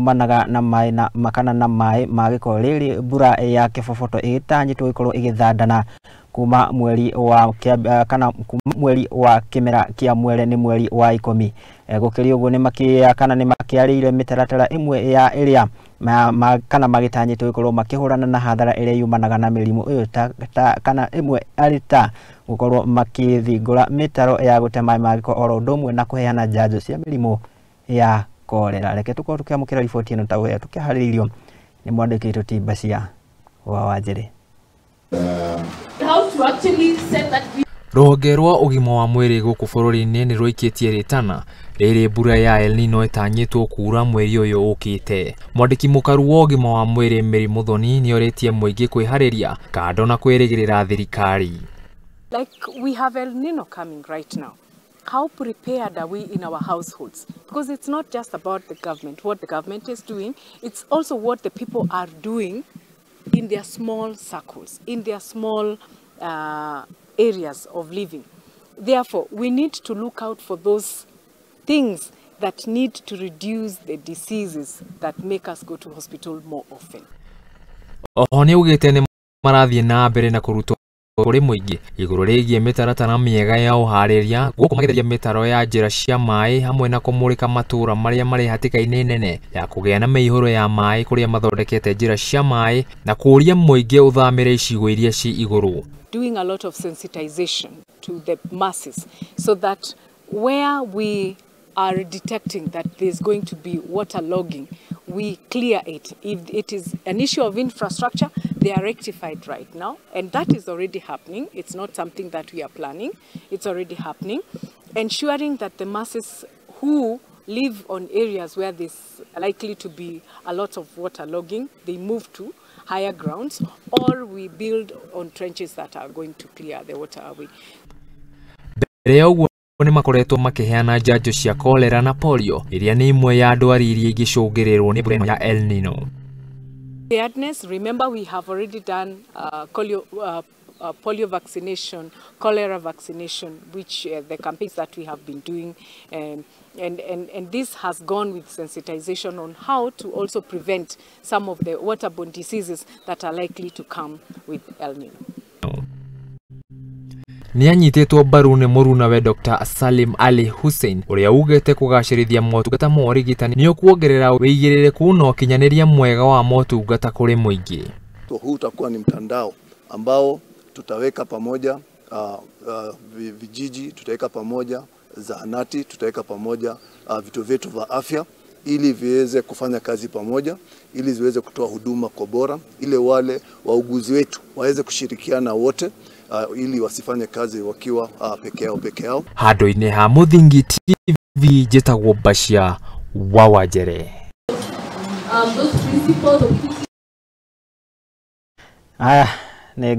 Yumanaga na maĩ na makana na maĩ ma gĩko. Rĩrĩ mbura ya kĩboboto ĩgĩtanyĩtwo ĩkorwo ĩgĩthandana kuma mweri wa kana kuma mweri wa kĩmera kĩa mwere nĩ mweri wa 10. Gũkĩrĩ ũguo nĩ kana nĩ makĩarĩire mĩtaratara ĩmwe ya ĩrĩa kana magĩtanyĩtwo gũkorwo makĩhũrana na hathara ĩrĩa yumanaga na mĩrimũ ĩyo ta kana ĩmwe arĩ ta gũkorwo makĩthingũra mĩtaro ya gũte maĩ ma gĩko oro ũndũ ũmwe na kũheana njanjo cia mĩrimũ ya korera. Reke tũkorwo tũkĩamũkĩra riboti ĩno ta ũrĩa tũkĩharĩrĩirio nĩ mwandĩki witũ Timbacia wa Wanjĩrĩ. Rũhonge rwa ũgima wa mwĩrĩ gũkũ bũrũri-inĩ nĩ rũikĩtie rĩtana rĩrĩ mbura ya El Nino ĩtanyĩtwo kuura mweri ũyũ ũkĩte. Mwandĩki mũkaru wa ũgima wa mwĩrĩ Mary Muthoni nĩorĩtie mũingĩ kwĩharĩria kando na kwĩrĩgĩrĩra thirikari. Like we have El Nino coming right now. How prepared are we in our households? Because it's not just about the government, what the government is doing, it's also what the people are doing in their small circles, in their small areas of living. Therefore, we need to look out for those things that need to reduce the diseases that make us go to hospital more often. Oho nĩaugĩte nĩ marathiĩ na mbere na kũrutwo kũrĩ mũingĩ igũrũ rĩgiĩ mĩtaratara mĩega ya ũharĩria gũkũ magĩtheria mĩtaro ya njĩra cia maĩ hamwe na kũmũrĩka matũũra marĩa marĩ hatĩka-inĩ nene ya kũgĩa na mĩihũro ya maĩ kũrĩa mathondekete njĩra cia maĩ na kũũria mũingĩ ũthamĩre icigo iria ci igũrũ. Doing a lot of sensitization to the masses so that where we are detecting that there's going to be waterlogging, we clear it. If it is an issue of infrastructure, they are rectified right now, and that is already happening. It's not something that we are planning, it's already happening. Ensuring that the masses who live on areas where there's likely to be a lot of waterlogging, they move to higher grounds, or we build on trenches that are going to clear the water away. Nĩ makoretwo makĩheana njanjo cia kolera na polio iria nĩ imwe ya ndwari iria ingĩcũngĩrĩrwo nĩ mbura ĩno ya El Nino. Preparedness, remember we have already done polio vaccination, cholera vaccination, which the campaigns that we have been doing, and this has gone with sensitization on how to also prevent some of the waterborne diseases that are likely to come with El Nino. Nĩanyitĩtwo mbaru nĩ mũrunawe Dr. Salim Ali Hussein ũrĩa ugĩte kũgacĩrithia motungata ma ũrigitani nĩ ũkuongerera wĩigĩrĩrĩku na ũkinyanĩria mwega wa motungata kũrĩ mũingĩ. Huu utakuwa ni mtandao ambao tutaweka pamoja vijiji, tutaweka pamoja zahanati, tutaweka pamoja vituo vyetu vya afya ili viweze kufanya kazi pamoja, ili ziweze kutoa huduma kwa bora, ili wale wauguzi wetu waweze kushirikiana wote, ili wasifanye kazi wakiwa peke yao. Handũ-inĩ ha Mũthingi TV njĩtagwo Bashia wa Wanjere. Aya nĩ